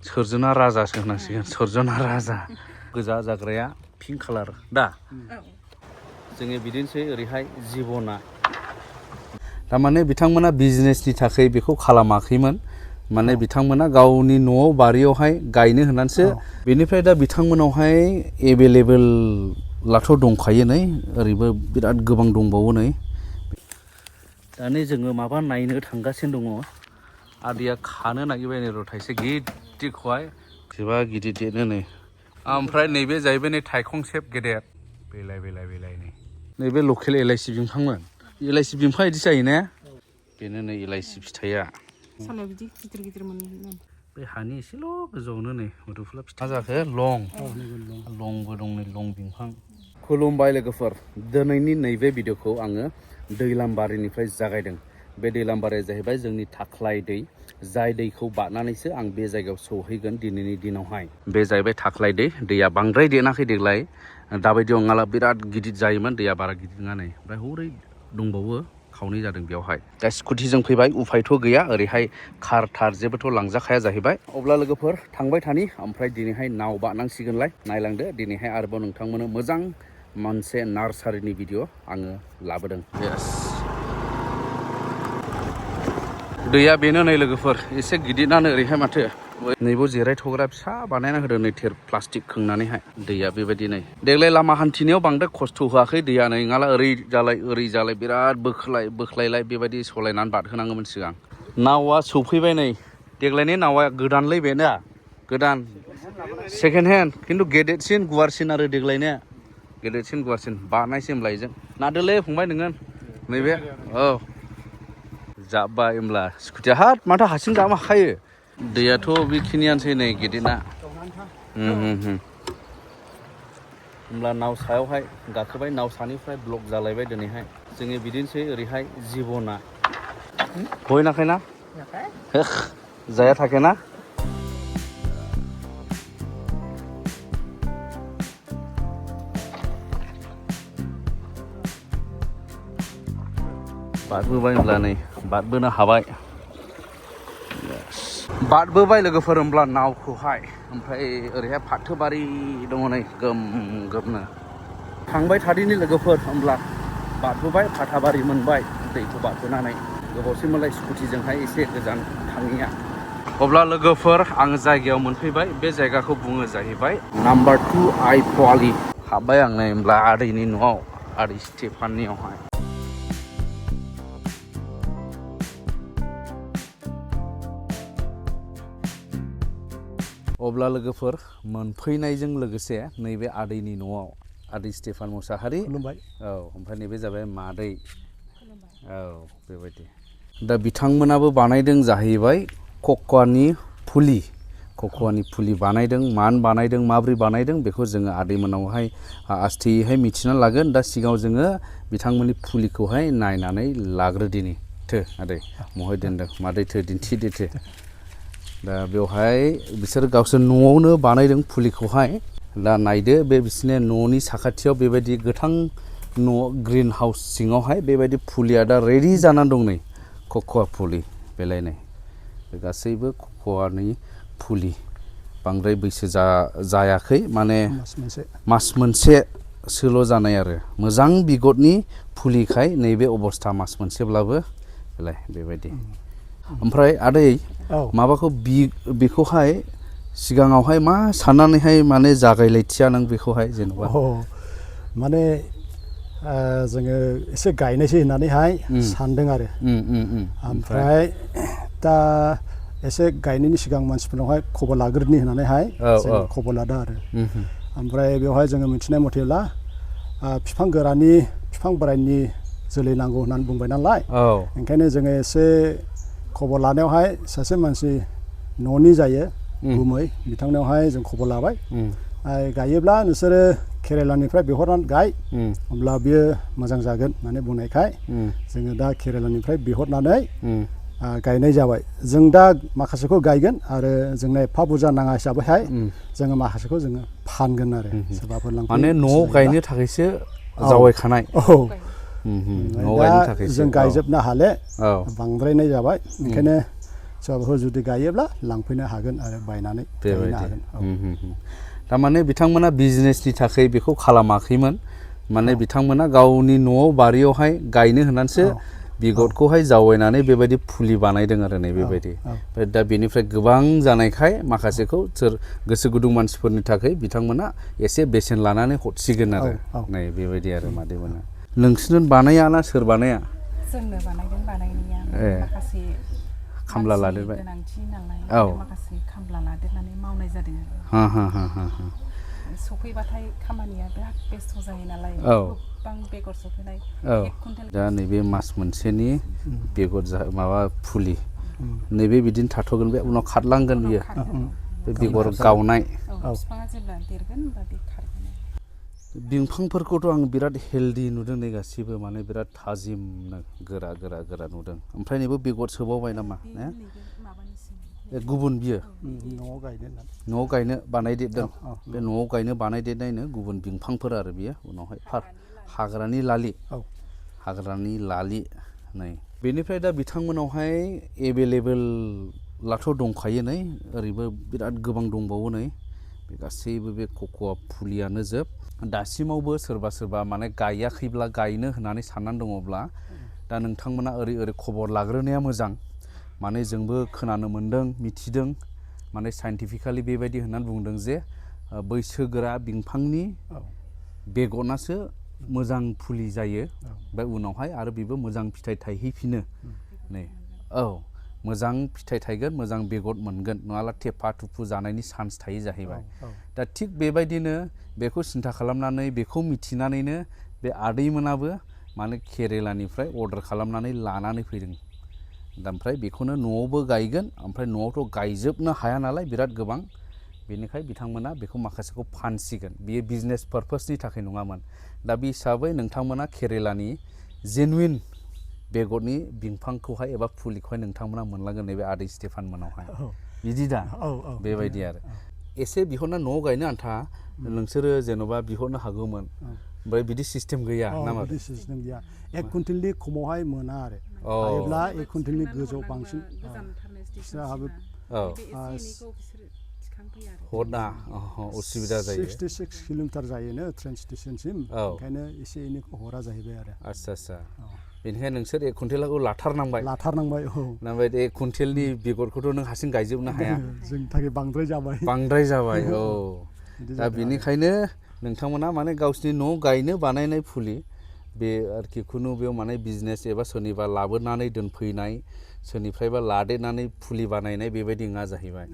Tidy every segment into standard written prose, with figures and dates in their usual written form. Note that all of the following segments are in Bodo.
सोरजना राजासो होनांसिगोन सोरजना राजा गोजा जाग्राया पिंक कालार दा जोङो बिदिनोसै ओरैहाय जिबना थारमाने बिथांमोना बिजनेसनि थाखाय बेखौ खालामाखैमोन माने बिथांमोना गावनि न'आव बारियावहाय गायनो होननानैसो बेनिफ्राय दा बिथांमोनावहाय एभेलेबेलाथ' दंखायो नै ओरैबो बिराद गोबां दंबावो नै दानि जोङो माबा नायनो थांगासिनो दङ आदैया खानो नागिरबाय नै र' थाइसे गिदिरखौहाय जोबा गिदिर देरो नै ओमफ्राय नैबे जाहैबाय नै थाइखं सेब गेदेर बेलाय नै नैबे लकेल एलाइसि बिफांमोन एलाइसि बिफाङा बिदि जायो ने बेनो नै एलाइसि फिथाइया सालाया बिदि गिदिर मोनो बे हानि एसेल' गोजौआवनो नै मुदुफुला फिथाइ जाखो लंबो दं नै लं बिफां खुलुमबाय लोगोफोर दिनैनि नैबे भिडिअखौ आङो दैलामबारिनिफ्राय जागायदों बे दैलामबारिया जाहैबाय जोंनि थाख्लाय दै जाय दैखौ बारनानैसो आं बे जायगायाव सौहैगोन दिनैनि दिनावहाय बे जाहैबाय थाख्लाय दैया बांद्राय देराखै देग्लाय दाबायदियाव नङाला बिराद गिदिर जायोमोन दैया बारा गिदिर नङा नै ओमफ्राय हरै दंबावो खावनै जादों बेयावहाय दा स्कुटिजों फैबाय उफायथ' गैया ओरैहाय कार थार जेबोथ' लांजाखाया जाहैबाय अब्ला लोगोफोर थांबाय थानि ओमफ्राय दिनैहाय नाव बारनांसिगोनलाय नायलांदो दिनैहाय आरोबाव नोंथांमोननो मोजां मोनसे नार्सारिनि भिडिअ आङो लाबोदों दैया बेनो नै लोगोफोर एसे गिदिरानो ओरैहाय माथो नैबो जिरायथ'ग्रा फिसा बानायना होदों नै प्लास्टिक खोंनानैहाय दैया बेबायदि नै देग्लाय लामा हान्थिनायाव बांद्राय खस्थ' होआखै दैया नै नङाला ओरै जालाय बिराद बोख्लायलाय बेबायदि सलायनानै बारहोनाङोमोन सिगां नावा सौफैबाय नै देग्लायनि नावा गोदानलै बेना गोदान सेकेन्ड हेन्ड खिन्थु गेदेरसिन गुवारसिन आरो देग्लायनिया गेदेरसिन गुवारसिन बारनायसै होमब्ला बेजों नादोलै फंबाय नोङो नैबे जाब्बाय होमब्ला स्कुटिया हाथ माथो हारसिं गाबनो हाखायो दैयाथ' बेखिनियानोसै नै गिदिरना होमब्ला नाव सायावहाय गाखोबाय नाव सानिफ्राय ब्लक जालायबाय दिनैहाय जोङो बिदिनोसै ओरैहाय जिबना भय नाखायना जाया थाखेना बारबोबाय होमब्ला नै बारबोनो हाबाय बारबोबाय लोगोफोर होमब्ला नावखौहाय ओमफ्राय ओरैहाय फाथोबारि दङ नै गोमनो थांबाय थादिनि लोगोफोर होमब्ला बारबोबाय फाथाबारि मोनबाय दैखौ बारबोनानै गोबावसिमलाय स्कुटिजोंहाय एसे गोजान थाङिया अब्ला लोगोफोर आं जायगायाव मोनफैबाय बे जायगाखौ बुङो जाहैबाय नाम्बार 2 आइ पुलि हाबबाय आं नै होमब्ला आदैनि न'आव आदै स्टेफाननियावहाय अब्ला लोगोफोर मोनफैनायजों लोगोसे नैबे आदैनि न'आव आदै स्टेफान मुसाहारि खुलुमबाय ओमफ्राय नैबे जाबाय मादै बेबायदि दा बिथांमोनाबो बानायदों जाहैबाय कक'आनि फुलि बानायदों मानो बानायदों माब्रै बानायदों बेखौ जोङो आदैमोनावहाय आस्थेयैहाय मिथिना लागोन दा सिगाङाव जोङो बिथांमोननि फुलिखौहाय नायनानै लाग्रोदिनि थो आदै महाय दोनदों मादै थो दिन्थिदो थो दा बेवहाय बिसोर गावसोर न'आवनो बानायदों फुलिखौहाय दा नायदो बे बिसोरनि न'नि साखाथियाव बेबायदि गोथां न' ग्रिन हाउस सिङावहाय बेबायदि फुलिया दा रेडि जानानै दं नै कक'आ फुलि बेलायनाय बे गासैबो कक'आनि फुलि बांद्राय बैसो जायाखै माने मास मोनसेसोल' जानाय आरो मोजां बिगटनि फुलिखाय नैबे अबस्था मास मोनसेब्लाबो बेलाय बेबायदि ओमफ्राय आदै माबाखौ बेखौहाय सिगाङावहाय मा साननानैहाय माने जागायलायथिया नों बेखौहाय जेनेबा माने जोङो एसे गायनोसै होननानैहाय सानदों आरो ओमफ्राय दा एसे गायनायनि सिगां मानसिफोरनावहाय खबर लाग्रोनि होननानैहाय जों खबर लादों आरो ओमफ्राय बेवहाय जोङो मिथिनाय मथेब्ला बिफां गोरानि बिफां बोरायनि जोलै नांगौ होननानै बुंबाय नालाय ओंखायनो जोङो एसे खबर लानायावहाय सासे मानसि न'नि जायो गुमै बिथांनावहाय जों खबर लाबाय गायोब्ला नोंसोरो केरेलानिफ्राय बिहरनानै गाय अब्ला बियो मोजां जागोन होननानै बुंनायखाय जोङो दा केरेलानिफ्राय बिहरनानै गायनाय जाबाय जों दा माखासेखौ गायगोन आरो जोंनो एफा बुरजा नाङा हिसाबैहाय जोङो माखासेखौ जोङो फानगोन आरो सोरबाफोर लांफैयो माने न'आव गायनो थाखायसो जावायखानाय दा जों गायजोबनो हाले बांद्रायनाय जाबाय ओंखायनो सोरबाफोर जुदि गायोब्ला लांफैनो हागोन आरो बायनानै गायनो हागोन। थारमाने बिथांमोना बिजनेसनि थाखाय बेखौ खालामाखैमोन माने बिथांमोना गावनि न'आव बारियावहाय गायनो होननानैसो बिगटखौहाय जावैनानै बेबायदि फुलि बानायदों आरो नै बेबायदि दा बेनिफ्राय गोबां जानायखाय माखासेखौ सोर गोसो गुदुं मानसिफोरनि थाखाय बिथांमोना एसे बेसेन लानानै हरसिगोन आरो नै बेबायदि आरो मादैमोना नोंसोरनो बानाया ना सोर बानाया जोंनो बानायदों बानायनाया माखासे खामला लादेरबाय गोनांथि नालाय माखासे खामला लादेरनानै मावनाय जादों आरो सफैबाथाय खामानिया बिराद बेस्थ' जायो नालाय गोबां बेगर सफैनाय 1 कुइन्टेल दा नैबे मास मोनसेनि बेगर माबा फुलि नैबे बिदिनो थाथ'गोन बे उनाव खारलांगोन बियो बे बेगर गावनाय बिफाङा जेब्ला देरगोन होनबा बे खारगोन बिफांफोरखौथ' आं बिराद हेल्दी नुदों नै गासिबो माने बिराद थाजिमनो गोरा गोरा गोरा नुदों ओमफ्राय नैबे बेगर सोबावबाय नामा गुबुन बियो न'आव गायनो बानायदेरदों बे न'आव गायनो बानायदेरनायनो गुबुन बिफांफोर आरो बियो उनावहाय हाग्रानि लालि नै बेनिफ्राय दा बिथांमोनावहाय एभेलेबेलाथ' दंखायो नै ओरैबो बिराद गोबां दंबावो नै बे गासैबो बे कक'आ फुलियानो जोब दासिमावबो सोरबा माने गायाखैब्ला गायनो होननानै साननानै दङब्ला दा नोंथांमोना ओरै खबर लाग्रोनाया मोजां माने जोंबो खोनानो मोन्दों मिथिदों माने साइन्टिफिकेलि बेबायदि होननानै बुंदों जे बैसोगोरा बिफांनि बेगरनासो मोजां फुलि जायो ओमफ्राय उनावहाय आरो बेबो मोजां फिथाइ थायहैफिनो नै मोजां फिथाइ थायगोन मोजां बेगर मोनगोन नङाब्ला थेफा थुफु जानायनि चान्स थायो जाहैबाय दा थिग बेबायदिनो बेखौ सिन्था खालामनानै बेखौ मिथिनानैनो बे आदैमोनाबो माने केरेलानिफ्राय अर्डार खालामनानै लानानै फैदों दा ओमफ्राय बेखौनो न'आवबो गायगोन ओमफ्राय न'आवथ' गायजोबनो हाया नालाय बिराद गोबां बेनिखाय बिथांमोना बेखौ माखासेखौ फानसिगोन बियो बिजनेस पारपसनि थाखाय नङामोन दा बे हिसाबै नोंथांमोना केरेलानि जेनुइन बेगरनि बिफांखौहाय एबा फुलिखौहाय नोंथांमोना मोनलांगोन नैबे आदै स्टेफान मोनावहाय बिदि दा बेबायदि आरो एसे बिहरना न'आव गायनो आन्था नोंसोरो जेन'बा बिहरनो हागौमोन ओमफ्राय बिदि सिस्टेम गैया नामा बिदि सिस्टेम गैया 1 कुइन्टेलनि खमावहाय मोना आरो हायोब्ला 1 कुइन्टेलनि गोजौ बांसिन बिसोरहाबो हरना उसुबिदा जायो 66 किल'मिटार जायोनो ट्रेन स्टेशनसिम ओंखायनो एसे एनैखौ हरा जाहैबाय आरो आच्छा बेनिखायनो नोंसोर 1 कुइन्टेलखौ लाथारनांबाय नाथाय 1 कुइन्टेलनि बेगरखौथ' नों हारसिं गायजोबनो हाया जोंनि थाखाय बांद्राय जाबाय दा बेनिखायनो नोंथांमोना माने गावसिनि न'आव गायनो बानायनाय फुलि बे आरोखि खुनु बेयाव माने बिजनेस एबा सोरनिबा लाबोनानै दोनफैनाय सोरनिफ्रायबा लादेरनानै फुलि बानायनाय बेबायदि नङा जाहैबाय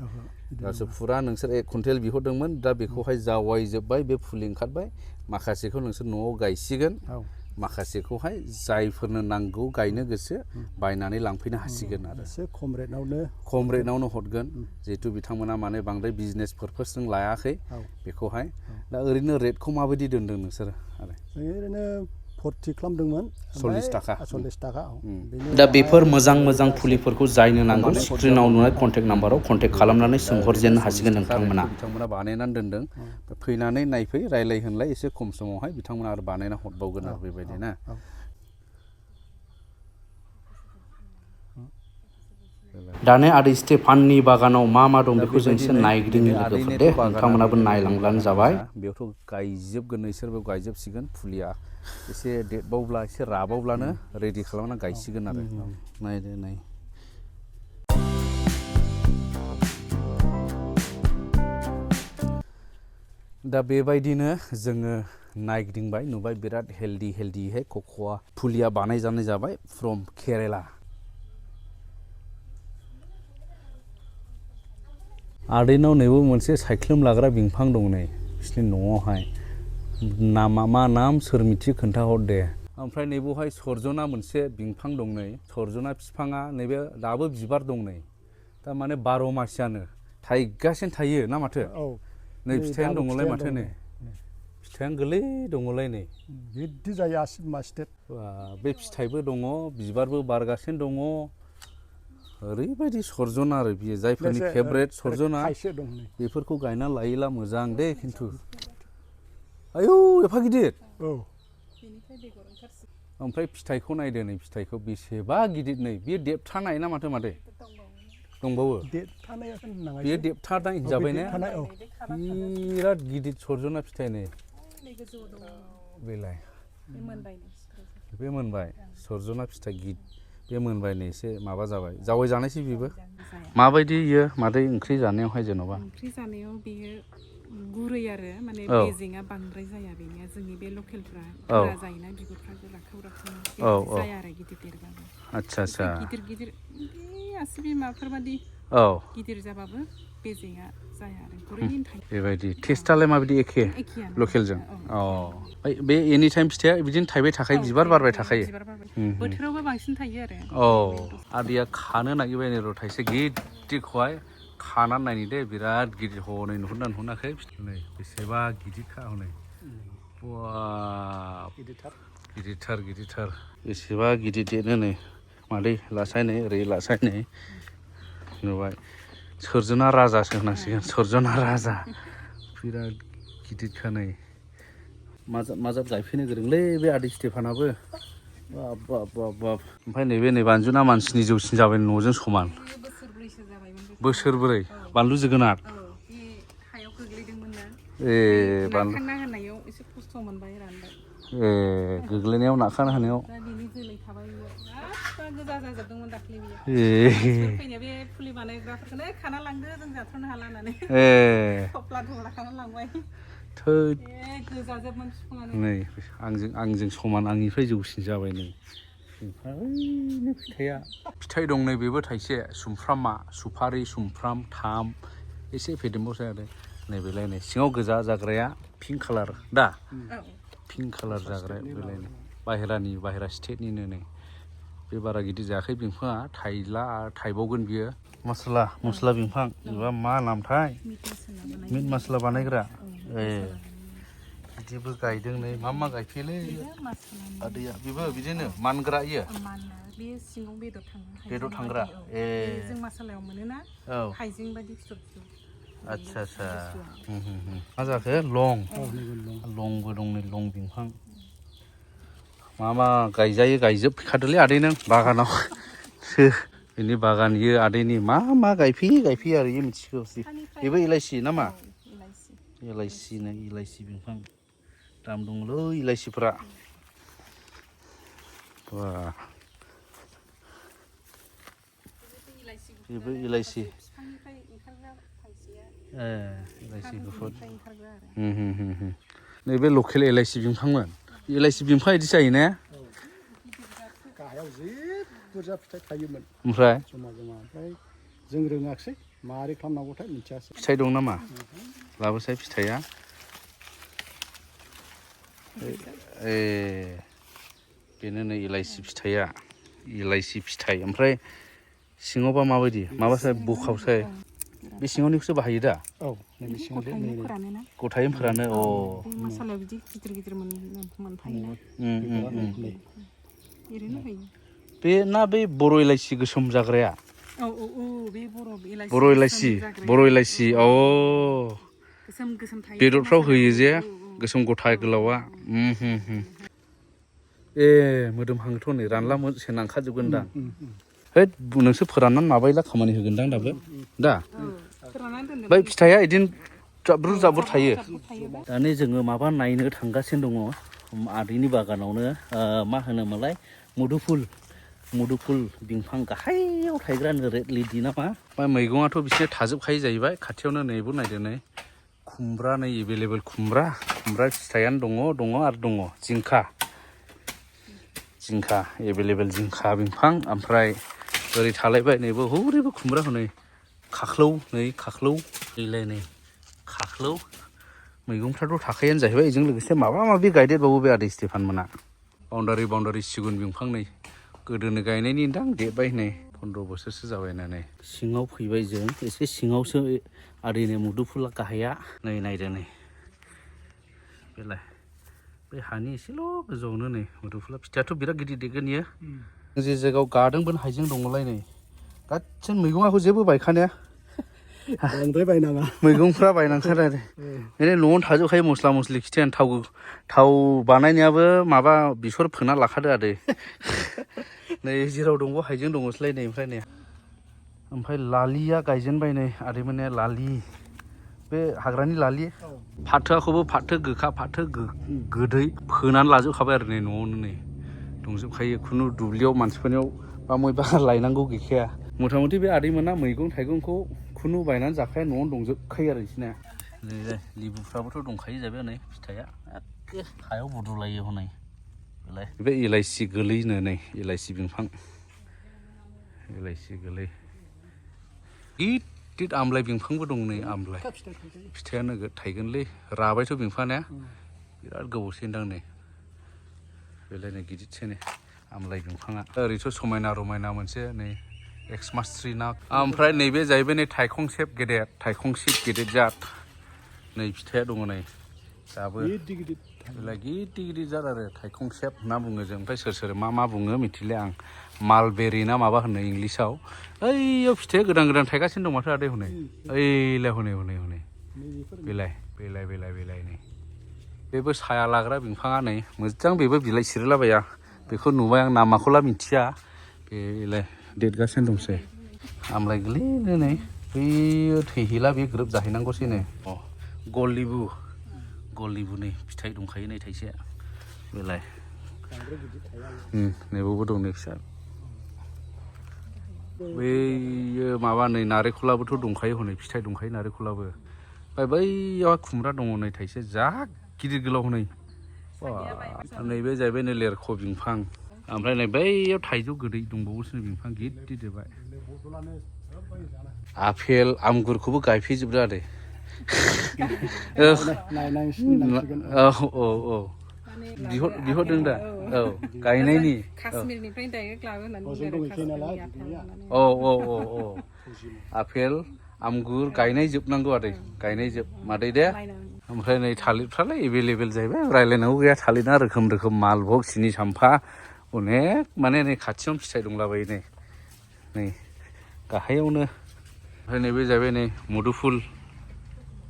गावसोर फुरा नोंसोर 1 कुइन्टेल बिहरदोंमोन दा बेखौहाय जावायजोब्बाय बे फुलि ओंखारबाय माखासेखौ नोंसोर न'आव गायसिगोन माखासेखौहाय जायफोरनो नांगौ गायनो गोसो बायनानै लांफैनो हासिगोन आरो एसे खम रेटनावनो हरगोन जिहेतु बिथांमोना माने बांद्राय बिजनेस पारपसजों लायाखै बेखौहाय दा ओरैनो रेटखौ माबायदि दोनदों नोंसोर आरो ओरैनो 40 खालामदोंमोन 40 थाखा दा बेफोर मोजां फुलिफोरखौ जायनो नांगौ स्क्रिनाव नुनाय कन्टेक्ट नाम्बाराव कन्टेक्ट खालामनानै सोंहरजेननो हासिगोन नोंथांमोना बानायनानै दोनदों फैनानै नायफै रायलाय होनलाय एसे खम समावहाय बिथांमोना आरो बानायना हरबावगोन आरो बेबायदि ना दाने आदै स्टेफाननि बागानाव मा दं बेखौ जों एसे नायगिदिंनि लोगोफोर दे नोंथांमोनाबो नायलांब्लानो जाबाय बेयावथ' गायजोबगोन नोंसोरबो गायजोबसिगोन फुलिया एसे देरबावब्ला एसे राबावब्लानो रेडि खालामना गायसिगोन आरो नायदो नाय दा बेबायदिनो जोङो नायगिदिंबाय नुबाय बिराद हेल्दिहाय कक'आ फुलिया बानायजानाय जाबाय फ्रम केरेला आदैनाव नैबो मोनसे सायख्लुम लाग्रा बिफां दं नै बिसोरनि न'आवहाय नामा मा नाम सोर मिथियो खोन्थाहर दे ओमफ्राय नैबेवहाय सरजना मोनसे बिफां दं नै सरजना बिफाङा नैबे दाबो बिबार दं नै थारमाने 12 मासियानो थाइगासिनो थायो ना माथो नै फिथाइयानो दङलाय माथो नै फिथाइयानो गोलै दङलाय नै बिदि जायो आसिब मासटेट बे फिथाइबो दङ बिबारबो बारगासिनो दङ ओरैबायदि सरजना आरो बियो जायफोरनि फेभरेट सरजना बेफोरखौ गायना लायोला मोजां दे खिन्थु आयौ एफा गिदिर ओमफ्राय फिथाइखौ नायदो नै फिथाइखौ बेसेबा गिदिर नै बियो देबथानाय ना माथो दंबावो देरथानाया होननाङा बेयो देबथानाय जाबाय ने देरथानाय औ बिराद गिदिर सरजना फिथाइ नै नै गोजौआव दङ बेलाय बे मोनबाय नै सिख्रि बे मोनबाय सरजना फिथाइ बे मोनबाय नै एसे माबा जाबाय जावै जानायसै बेबो माबायदि इयो मादै ओंख्रि जानायावहाय जेन'बा ओंख्रि जानायाव बेयो गुरै आरो माने औ बेजेङा बांद्राय जाया बेनिया जोंनि बे लकेलफ्रा गोरा जायोना बिगुरफ्रा गोरा खौराखौ जाया आरो गिदिर देरबाबो आच्छा गिदिर गिदिर बे आसि बिमाफोरबादि औ गिदिर जाबाबो बेजेङा जाया आरो गुरैनो थायो बेबायदि टेस्टआलाय माबायदि एखे एखेयानो लकेलजों अ ओमफ्राय बे एनि टाइम फिथाइया बिदिनो थाइबाय थाखायो बिबार बारबाय थाखायो बिबार बारबाय बोथोरावबो बांसिन थायो आरो औ आदैया खानो नागिरबाय नै र' थाइसे गिदिरखौहाय खानानै नायनि दे बिराद गिदिर हनै नुहुरना नुहुराखै नै बेसेबा गिदिरखा हनै बा गिदिरथार बेसेबा गिदिर देरो नै मादै लासाय नै ओरै लासाय नै नुबाय सोरजना राजासो होनांसिगोन सोरजना राजा बिराद गिदिरखा नै माजाब गायफैनो गोरोंलै बे आदै स्टेफानाबो बाब ओमफ्राय नैबे नै बानजुना मानसिनि जौसिन जाबाय न'जों समान बोसोरब्रैसो जाबायमोन बोसोरब्रै बानलु जोगोनार बे हायाव गोग्लैदोंमोन ना बानलु नाखांना होनायाव एसे खस्थ' मोनबाय रानबाय गोग्लैनायाव नाखाना होनायाव दा बिनि जोलै थाबाय गासिबो गोजा जाजोबदोंमोन दाख्लै बियो फैनाया बे फुलि बानायग्राफोरखौनो खाना लांदो जों जाथ्र'नो हाला होननानै थफ्ला खाना लांबाय गोजाजोबमोन बिफाङानो नै आंजों समान आंनिफ्राय जौसिन जाबाय नै ओरैनो फिथाइ दं नै बेबो थाइसे सुमफ्रामा सुपारि सुमफ्राम थाम एसे फेदेमबावसै आरो नैबेलाय नै सिङाव गोजा जाग्राया पिंक कालार दा पिंक कालार जाग्राया बेलाय नै बाहेरा स्टेटनिनो नै बे बारा गिदिर जायाखै बिफाङा थाइला थाइबावगोन बियो मस्ला बिफां एबा मा नामथाय मिट मस्ला बानायग्रा बिदिबो गायदों नै मा गायफैयोलै आदैया बेबो बिदिनो मानग्रा इयो बे सिङाव बेदर थांग्रा जों मसालायाव मोनोना हाइजें बायदि फिथर आच्छा मा जाखो लंबो दं नै लं बिफां मा गायजायो गायजोबखादोलै आदै नों बागानाव बेनि बागान इयो आदैनि मा गायफैयो आरो इयो मिथिगौ बेबो इलाइसि नामा इलाइसि बिफां दाम दङलै इलाइसिफ्रा बेबो इलाइसि इलाइसि गुफुर नैबे लकेल इलाइसि बिफांमोन इलाइसि बिफाङा बिदि जायो ने गाहायाव जि बुरजा फिथाइ थायोमोन ओमफ्राय जमा ओमफ्राय जों रोङाखिसै मारै खालामनांगौथाय मिथियासै फिथाइ दं नामा लाबोसाय फिथाइया बेनो नै इलाइसि फिथाइ ओमफ्राय सिङावबा माबायदि माबासाय बुखावसाय बे सिङावनिखौसो बाहायो दा गथायैनो फोरानो मसालायाव बिदि गिदिर मोनफायोना ओरैनो होयो बे ना बै बर' इलाइसि गोसोम जाग्राया बे बर' इलाइसि गोसोम थायो बेदरफ्राव होयो जे गोसोम गथा गोलावा मोदोमहांथ' नै रानला सेन ओंखारजोबगोन दां हैद नोंसोर फोराननानै माबायला खामानि होगोनदां दाबो दा बै फिथाइया बिदिनो जाब्रु थायो दानि जोङो माबा नायनो थांगासिनो दङ आदैनि बागानावनो मा होनोमोनलाय मुदुफुल बिफां गाहायाव थायग्रा रेड लेडि नामा मैगङाथ' बिसोर थाजोबखायो जाहैबाय खाथियावनो नैबो नायदो नै खुमब्रा नै एभेलेबेल खुमब्रा फिथाइयानो दङ आरो दङ जिंखा एभेलेबेल जिंखा बिफां ओमफ्राय ओरै थालायबाय नैबो हौरैबो खुमब्रा हनै खाख्लौ देलाय नै खाख्लौ मैगंफ्राथ' थाखायानो जाहैबाय बेजों लोगोसे माबा माबि गायदेरबावो बे आदै स्टेफान मोना बाउन्डारि सिगुन बिफां नै गोदोनो गायनायनि दां देरबाय नै 15 बोसोरसो जाबाय नै सिङाव फैबाय जों एसे सिङावसो आदैनि मुदुफुला गाहाया नै नायदो नै बेलाय बे हानि एसेल' गोजौआवनो नै मुदुफुला फिथाइयाथ' बिराद गिदिर देरगोन इयो जे जायगायाव गादोंबो हाइजें दङलाय नै गासिन मैगङाखौ जेबो बायखानाया बांद्राय बायनाङा मैगंफ्रा बायनांखादों आरो न'आवनो थाजोबखायो मस्ला मस्लि खिथियानो थाव बानायनायाबो माबा बेसर फोना लाखादो आदै नै जेराव दंबो हाइजें दङसैलाय नै ओमफ्राय नै ओमफ्राय लालिया गायजेनबाय नै आदैमोननिया लालि बे हाग्रानि लालि फाथोखौबो फाथो गोखा फाथो गोदै फोनानै लाजोबखाबाय आरो नै न'आवनो नै दंजोबखायो खुनु दुब्लियाव मानसिफोरनियाव बा मयबा लायनांगौ गैखाया मथा मथि बे आदैमोना मैगं थाइगंखौ खुनु बायनानै जाखाया न'आवनो दंजोबखायो आरो बिसोरना नै लेबुफ्राबोथ' दंखायो जाहैबाय नै फिथाइया एखे हायाव बुद्रुलायो हनै बेलाय बे इलाइसि गोलैनो नै इलाइसि बिफां इलाइसि गोलै गिदिर आमलाइ बिफांबो दं नै आमलाइ फिथाइया नोगोद थाइगोनलै राबायथ' बिफाङा बिराद गोबावसै दां नै बेलाय नै गिदिरसै नै आमलाइ बिफाङा ओरैथ' समायना रमायना मोनसे नै एक्समास ट्रि ना ओमफ्राय नैबे जाहैबाय नै थाइखं सेब गेदेर थाइखं सिब गेदेर जात नै फिथाइया दङ नै दाबो बेलाय गिदिर गिदिर जात आरो थाइखं सेब होनना बुङो जों ओमफ्राय सोर सोर मा बुङो मिथिले आं मालबेरि ना माबा होनो इंलिसाव ओइयाव फिथाइया गोदान गोदान थायगासिनो दं माथो आदै हनै ओइलाय हनै हनै हनै बेलाय बेलाय बेलाय बेलाय नै बेबो साया लाग्रा बिफाङा नै मोजां बेबो बिलाइ सिरिलाबाया बेखौ नुबाय आं नामाखौला मिथिया बेलाय देरगासिनो दंसै आमलाइ गोलैनो नै बैयो थैहैला बे ग्रोब जाहैनांगौसै नै अ गल लेबु नै फिथाइ दंखायो नै थाइसे बेलाय नैबावबो दं नै फिसा बैयो माबा नै नारेंखलाबोथ' दंखायो हनै फिथाइ दंखायो नारेंखलाबो ओमफ्राय बैयाव खुमब्रा दङ नै थाइसे जा गिदिर गोलाव हनै नैबे जाहैबाय नै लेरख' बिफां ओमफ्राय नै बैयाव थाइजौ गोदै दंबावोसो बिफां गिदिर देरबाय आफेल आंगुरखौबो गायफैजोबदो आदै औ बिहरदों दा औ गायनायनि काश्मीरनिफ्राय डाइरेक्ट लाबोनानै औ आफेल आंगुर गायनाय जोबनांगौ आदै गायनाय जोब मादै दे ओमफ्राय नै थालिरफ्रालाय एभेलेबेल जाहैबाय रायलायनांगौ गैया थालिरना रोखोम रोखोम मालभग सिनि साम्फा अनेक माने नै खाथियावनो फिथाइ दंलाबायो नै गाहायावनो ओमफ्राय नैबे जाहैबाय नै मुदुफुल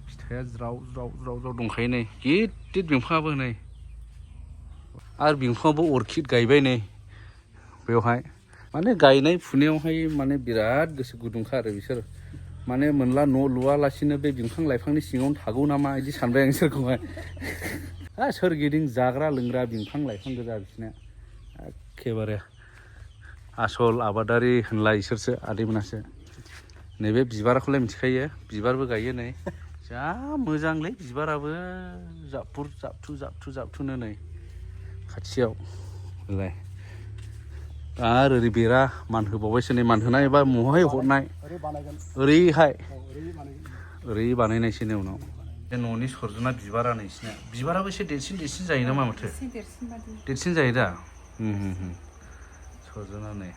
फिथाइया ज्राव ज्राव ज्राव ज्राव दंखायो नै गिदिर बिफाङाबो नै आरो बिफाङावबो अर्खिड गायबाय नै बेवहाय माने गायनाय फुनायावहाय माने बिराद गोसो गुदुंखा आरो बिसोर माने मोनला न' लुवालासिनो बे बिफां लाइफांनि सिङावनो थागौ नामा बिदि सानबाय आं बिसोरखौहाय सोरगिदिं जाग्रा लोंग्रा बिफां लाइफां गोजा बिसोरना एखेबारे आसल आबादारि होनलाय इसोरसो आदैमोनासो नैबे बिबारखौलाय मिथिखायो बिबारबो गायो नै जा मोजांलै बिबाराबो जाबफुर जाबथुनो नै खाथियाव बेलाय आरो ओरै बेरा मान होबावबायसो नै मान होनाय एबा महाय हरनाय ओरैहाय ओरै बानायनायसै नै उनाव बे न'नि सरजना बिबारा नै बिसिना बिबाराबो एसे देरसिन जायो नामा माथो देरसिन जायो दा सरजना नै